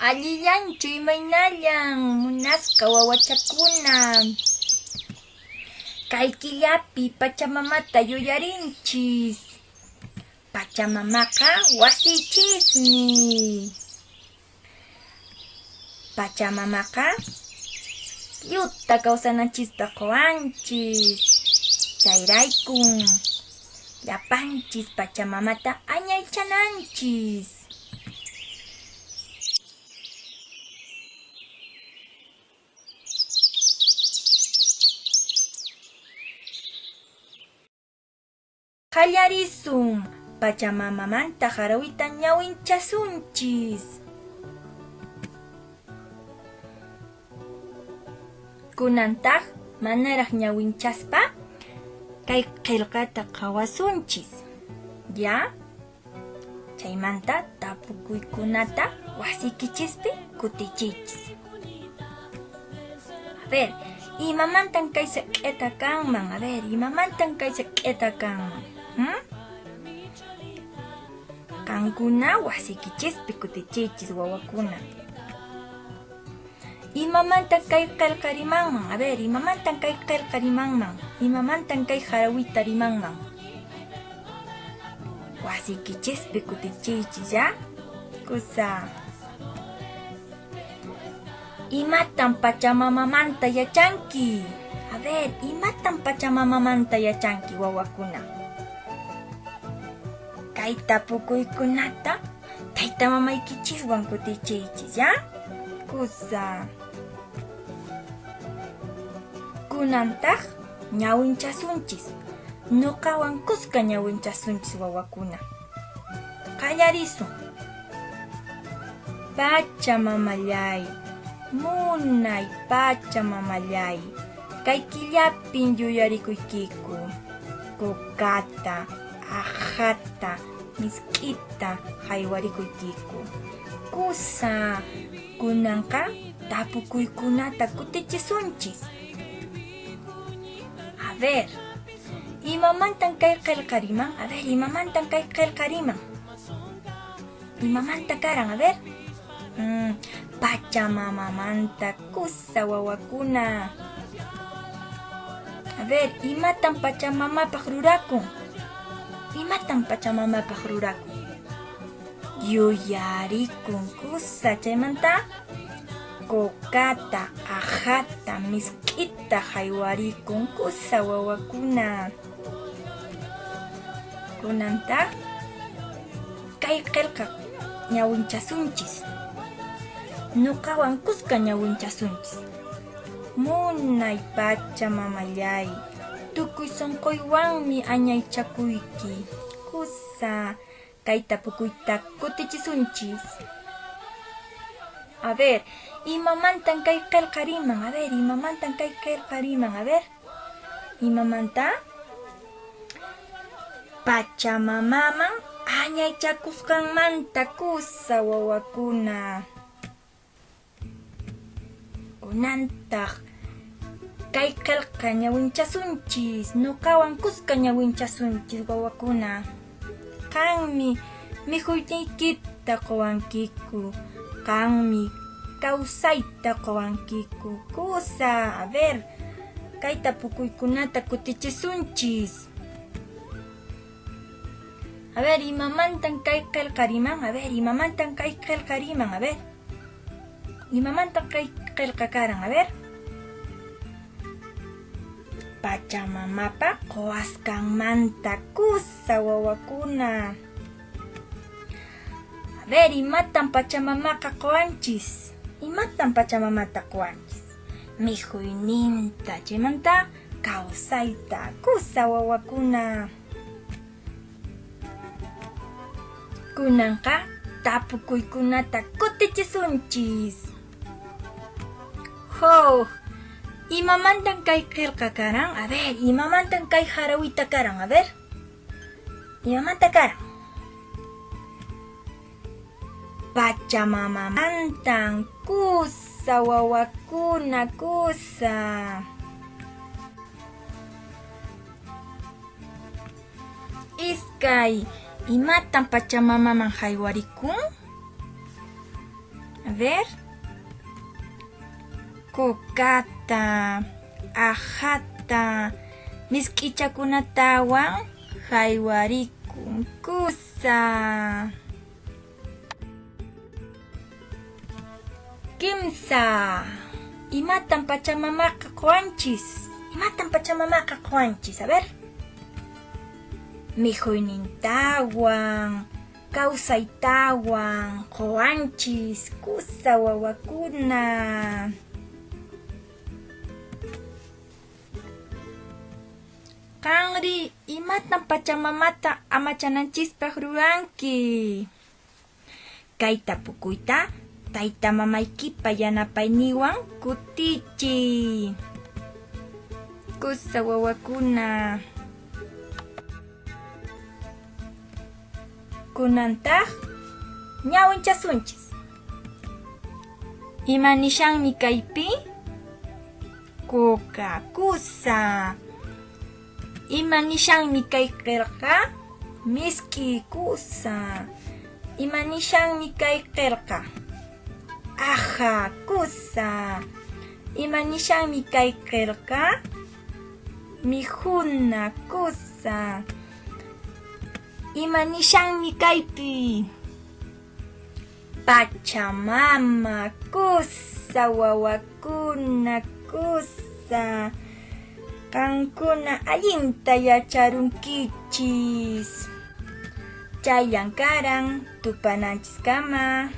Allillanchu imaynallan munasqa wawachakuna. Kay killapi Pachamamata yuyarinchis. Pachamamaqa wasiychismi. Pachamamaqa lliwta kawsananchista quwanchis. Chayraykun llapanchis Pachamamata añaychananchis. Qallarisun, Pachamamamanta harawita ñawinchasunchis. Kunantaq manaraq ñawinchaspa kay qillqata qhawasunchis. Ya? Chaymanta tapukuykunata wasiykichispi kutichiychis. A ver, imamantan kay saq'eta kanman? A ver, imamantan kay saq'eta kanman? ¿Mm? Qankuna wasiykichispi kutichiychis wawakuna. Imamantan kay qillqa rimanman? A ver, imamantan kay qillqa rimanman? Imamantan kay harawita rimanman? Wasiykichispi kutichiychis, ya? Kusa. Imatan pachamamamanta yachanki? A ver, imatan pachamamamanta yachanki, wawakuna? Kay tapukuykunata tayta mamaykichiswan kutichiychis, ya? Kusa. Kunantaq ñawinchasunchis. Nuqawan kuska ñawinchasunchis wawakuna. Qallarisun. Pacha mamallay, munay pacha mamallay, kay killapin yuyarikuykiku. Kukata, aqhata, misk'ita haywarikuykiku. Kusa, kunanqa tapukuykunata kutichisunchis. A ver, imamantan kay qillqa riman? A ver, imamantan kay qillqa riman? Imamanta karan? A ver. Pachamamamanta kusa wawakuna. A ver, imatan pachamamapaq rurakun? Imatan pachamamapaq rurakun? Yuyarikun kusa chaymanta kukata, aqhata, misk'ita haywarikun kusa wawakuna. Kunantaq kay qillqa ñawinchasunchis. Nuqawan kuska ñawinchasunchis. Munay pacha mamallay, tukuy sunquywanmi añaychakuyki. Kusa kay tapukuyta kutichisunchis. A ver, imamantan kay qillqa riman? A ver, imamantan kay qillqa riman? A ver, imamanta? Pachamamaman añaychakusqanmanta kusa wawakuna. Kunantaq kay qillqa ñawinchasunchis, nuqawan kuska ñawinchasunchis wawakuna. Qanmi mikhuyniykita quwankiku, qanmi kawsayta quwankiku. Kusa, a ver, kay tapukuykunata kutichisunchis. A ver, imamantan kay qillqa riman? A ver, imamantan kay qillqa riman? A ver. Imamantan kay qillqa karan? A ver. Pachamamapa quwasqanmanta kusa wawakuna. A ver, imatan pachamamaqa quwanchis? Imatan pachamamata quwanchis? Mikhuyninta, chaymanta kawsayta, kusa wawakuna. Kunanqa tapukuykunata kutichisunchis. Huk, imamantan kay qillqa karan? A ver, imamantan kay harawita karan? A ver. Imamanta karan? Pachamamamantan kusa wawakuna kusa. Iskay, imatan pachamamaman haywarikun? A ver. Kukata, aqhata, misk'ichakunatawan haywarikun. Kusa. Kimsa. Imatan Pachamamaqa quwanchis? Imatan Pachamamaqa quwanchis? A ver. Mikhuynintawan, kawsaytawan quwanchis. Kusa wawakuna. Qanri, imatan Pachamamata amachananchispaq ruranki? Kay tapukuyta tayta mamaykipa yanapayninwan kutichiy. Kusa wawakuna. Kunantaq ñawinchasunchis. Ima nishanmi kaypi? Kuka kusa. Ima nishanmi kay qillqa? Misk'i kusa. Ima nishanmi kay qillqa? Aja kusa. Ima nishanmi kay qillqa? Mikhuna kusa. Ima nishanmi kaypi? Pachamama kusa wawakuna kusa. Qankuna allinta yacharunkichis. Chayllan karan tupananchiskama.